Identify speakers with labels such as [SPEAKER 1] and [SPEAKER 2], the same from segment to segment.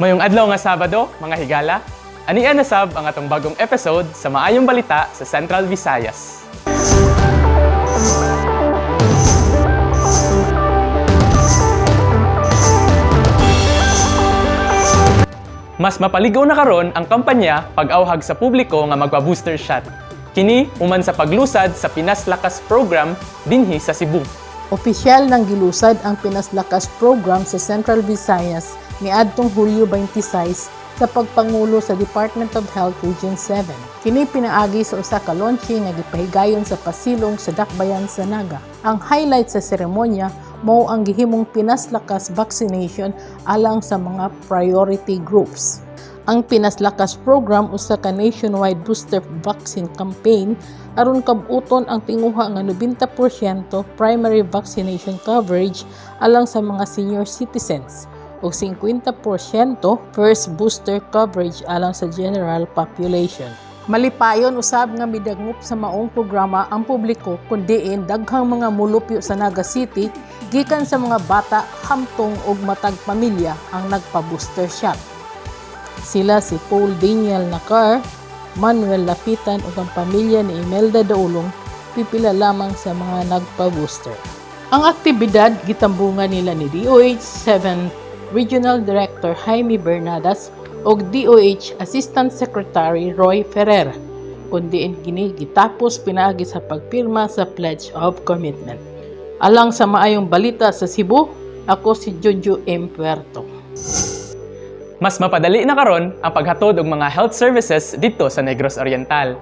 [SPEAKER 1] Mayong adlaw nga Sabado, mga higala, ania na sab ang atong bagong episode sa Maayong Balita sa Central Visayas. Mas mapaligaw na karon ang kampanya pag-awhag sa publiko nga magpa-booster shot. Kini human sa paglusad sa Pinas Lakas program dinhi sa Cebu.
[SPEAKER 2] Opisyal nang gilusad ang Pinas Lakas program sa Central Visayas niadtong Hulyo 26 sa pagpangulo sa Department of Health Region 7. Kini pinaagi sa usa ka launching nga gipahigayon sa pasilong sa Dakbayan sa Naga. Ang highlight sa seremonya mao ang gihimong Pinas Lakas vaccination alang sa mga priority groups. Ang Pinas Lakas program usa ka nationwide booster vaccine campaign aron kab-uton ang tinguha nga 90% primary vaccination coverage alang sa mga senior citizens ug 50% first booster coverage alang sa general population. Malipayon usab nga midagop sa maong programa ang publiko kun diin daghang mga mulupyo sa Naga City gikan sa mga bata hamtong og matag pamilya ang nagpa-booster shot. Sila si Paul Daniel Nakar, Manuel Lapitan ug ang pamilya ni Imelda Daulong, pipila lamang sa mga nagpa-booster. Ang aktibidad gitambungan nila ni DOH 7 Regional Director Jaime Bernadas ug DOH Assistant Secretary Roy Ferrer, kun diin kini gitapos pinaagi sa pagpirma sa Pledge of Commitment. Alang sa Maayong Balita sa Cebu, ako si Jojo M. Puerto.
[SPEAKER 1] Mas mapadali na karon ang paghatod og mga health services didto sa Negros Oriental.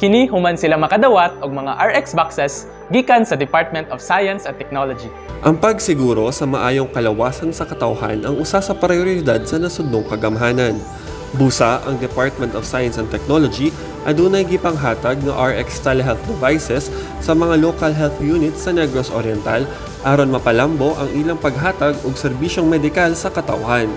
[SPEAKER 1] Kini human sila makadawat og mga RX boxes gikan sa Department of Science and Technology.
[SPEAKER 3] Ang pagsiguro sa maayong kalawasan sa katawhan ang usa sa prioridad sa nasudnong kagamhanan. Busa, ang Department of Science and Technology adunay gipanghatag nga RX telehealth devices sa mga local health units sa Negros Oriental aron mapalambo ang ilang paghatag og serbisyong medikal sa katawhan.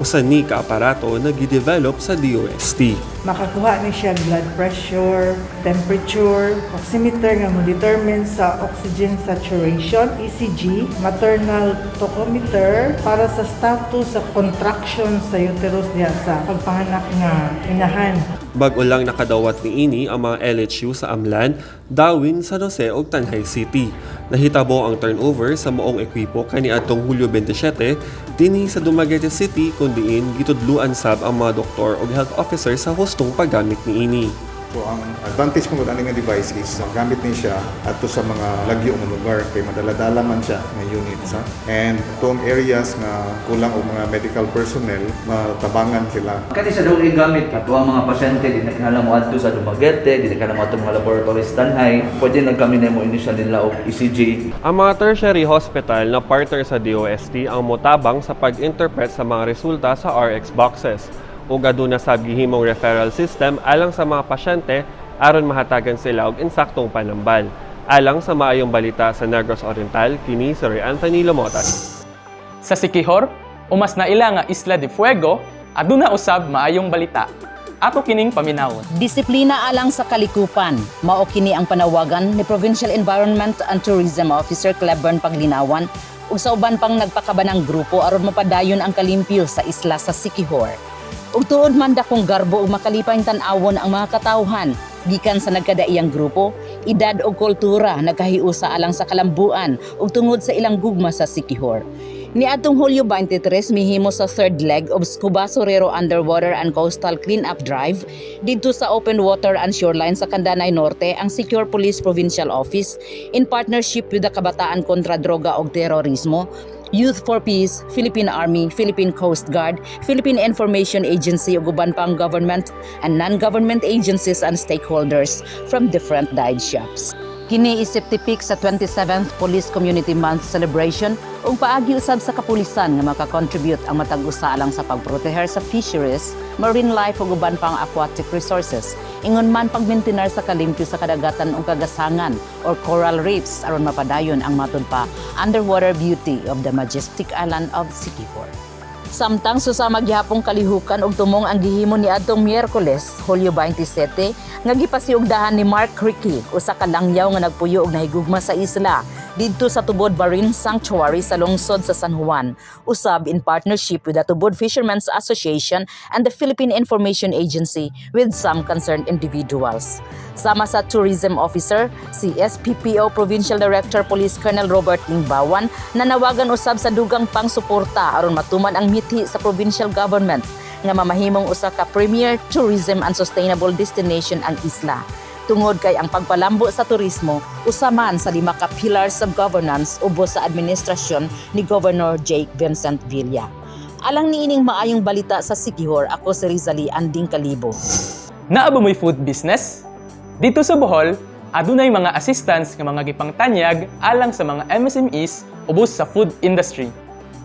[SPEAKER 3] Usa ni ka aparato na gidevelop sa DOST.
[SPEAKER 4] Makakuha ni siya blood pressure, temperature, oximeter nga mo determine sa oxygen saturation, ECG, maternal tocometer para sa status sa contraction sa uterus diha sa pagpanganak nga inahan.
[SPEAKER 3] Bag-o lang nakadawat niini ang mga LHU sa Amlan, Dauin, San Jose ug Tanjay City. Nahitabo ang turnover sa maong ekwipo kaniadtong Hulyo 27 dinhi sa Dumaguete City kun diin gitudluan sab ang mga doktor ug health officer sa hustong paggamit niini.
[SPEAKER 5] So ang advantage mo ani nga device is magamit ni siya adto sa mga lagyo nga lugar kay madala-dala man siya nga units ha. And tuong areas nga kulang og mga medical personnel, matabangan sila.
[SPEAKER 6] Kani sa daw gamit ato ang mga pasyente di na kinahanglan mo adto sa Dumaguete, di na kinahanglan mo adto mga laboratories Tanjay. Pwede na kami na mo initial nila og ECG.
[SPEAKER 3] Ang mga tertiary hospital na partner sa DOST ang motabang sa pag-interpret sa mga resulta sa RX boxes ug aduna sab gihimong referral system alang sa mga pasyente aron mahatagan sila og insaktong panambal. Alang sa Maayong Balita sa Negros Oriental, kini si Roy Anthony Lomotan.
[SPEAKER 1] Sa Siquijor, o mas naila nga Isla de Fuego, aduna usab maayong balita. Ato kining paminawon.
[SPEAKER 7] Disiplina alang sa kalikupan. Mao kini ang panawagan ni Provincial Environment and Tourism Officer Cleburne Paglinawan ug sa uban pang nagpakabanang grupo aron mapadayon ang kalimpyo sa isla sa Siquijor. Ug tuod man dakong garbo ug makalipay tan-awon ang mga katawhan gikan sa nagkadaiyang grupo, edad ug kultura nagkahiusa alang sa kalambuan ug tungod sa ilang gugma sa Siquijor. Niadtong Hulyo 23, mihimo sa third leg of Scuba Sorero Underwater and Coastal Cleanup Drive didto sa open water and shoreline sa Candanay Norte ang Siquijor Police Provincial Office in partnership with the Kabataan kontra Droga ug Terorismo, Youth for Peace, Philippine Army, Philippine Coast Guard, Philippine Information Agency ug uban pang government and non-government agencies and stakeholders from different dive shops. Kini isip tipik sa 27th Police Community Month celebration ug paagi usab sa kapulisan nga makakontribute ang matag usa alang sa pagproteher sa fisheries, marine life ug uban pang aquatic resources. Ingon man pagmaintenar sa kalimpyo sa kadagatan ug kagasangan or coral reefs aron mapadayon ang matud pa underwater beauty of the majestic island of Siquijor. Samtang susama gihapong kalihukan og tumong ang gihimo niadtong Miyerkules, Hulyo 27, nga gipasiugdahan ni Mark Ricky, usa ka langyaw nga nagpuyo og nahigugma sa isla. didto sa Tubod Marine Sanctuary sa lungsod sa San Juan, usab in partnership with the Tubod Fishermen's Association and the Philippine Information Agency with some concerned individuals. Sama sa Tourism Officer, si SPPO Provincial Director Police Colonel Robert Lingbawan, nanawagan usab sa dugang pangsuporta aron matuman ang mithi sa provincial government nga mamahimong usa ka premier tourism and sustainable destination ang isla, tungod kay ang pagpalambo sa turismo usa man sa lima ka pillars of governance ubos sa administrasyon ni Governor Jake Vincent Villa. Alang niining maayong balita sa Siquijor, ako si Rizali Anding Kalibo.
[SPEAKER 1] Naa ba mo'y food business? Dito sa Bohol, adunay mga assistance nga mga gipangtanyag alang sa mga MSMEs ubos sa food industry.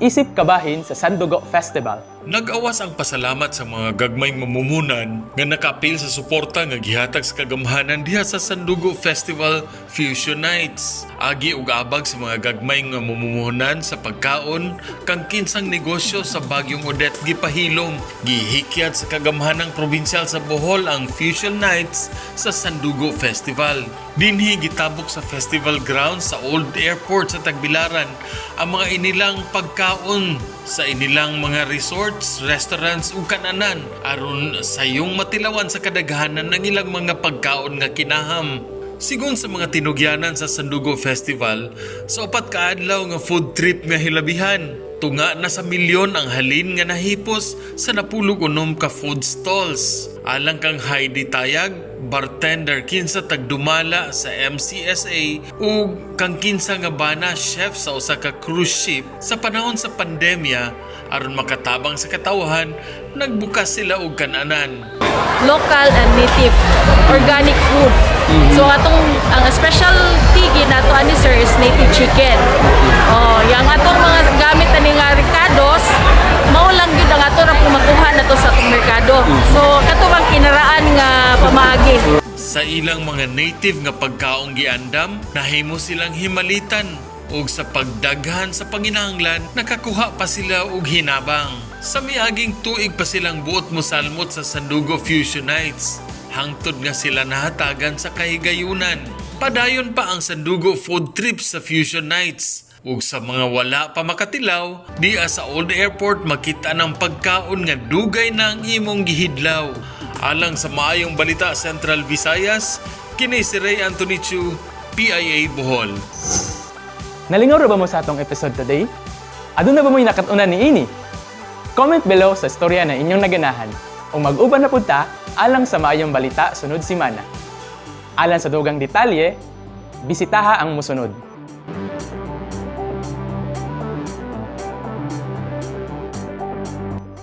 [SPEAKER 1] Isip kabahin sa Sandugo Festival.
[SPEAKER 8] Nag-awas ang pasalamat sa mga gagmayng mamumunan nga nakaapil sa suporta nga gihatag sa kagamhanan diha sa Sandugo Festival Fusion Nights. Agi og abag sa mga gagmay nga mamumuhunan sa pagkaon kang kinsang negosyo sa Bagyong Odette gipahilom. Gihikyat sa kagamhanang probinsyal sa Bohol ang Fusion Nights sa Sandugo Festival. Dinhi gitabok sa festival ground sa Old Airport sa Tagbilaran ang mga inilang pagkaon sa inilang mga resorts, restaurants ug kananan aron sayong matilawan sa kadaghanan ng ilang mga pagkaon nga kinaham. Sigon sa mga tinugyanan sa Sandugo Festival, sa 4 ka adlaw nga food trip nga hilabihan, tunga na sa milyon ang halin nga nahipos sa 96 ka food stalls. Alang kang Heidi Tayag, bartender kinsa tagdumala sa MCSA ug kang kinsa nga bana chef sa usa ka cruise ship, sa panahon sa pandemya aron makatabang sa katawhan, nagbukas sila og kananan.
[SPEAKER 9] Local and native organic food. So atong ang specialty nato ani, sir, is native chicken. Oh, yang atong mga gamit ani nga rekados mao lang gyud ang ato ra pong makuha nato sa atong merkado. So kato bang kinaraan nga pamaagi.
[SPEAKER 8] Sa ilang mga native nga pagkaong giandam, nahimo silang himalitan ug sa pagdaghan sa panginahanglan, nakakuha pa sila og hinabang. Sa miaging tuig pa silang buot mosalmot sa Sandugo Fusion Nights. Hangtod nga sila nahatagan sa kahigayunan. Padayon pa ang Sandugo food trip sa Fusion Nights. Ug sa mga wala pa makatilaw, diha sa Old Airport makita ng pagkaon nga dugay na ang imong gihidlaw. Alang sa maayong balita Central Visayas, kini si Ray Anthony Chu, PIA Bohol.
[SPEAKER 1] Nalingaw ra ba mo sa atong episode today? Aduna ba mo'y nakat-unan niini? Comment below sa storya na inyong naganahan o mag-uban na pud ta alang sa maayong balita sunod simana. Alang sa dugang detalye, bisitaha ang musunod.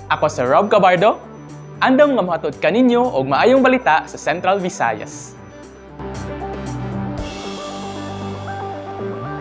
[SPEAKER 1] Ako si Rob Cabardo, andam nga mohatod kaninyo og maayong balita sa Central Visayas.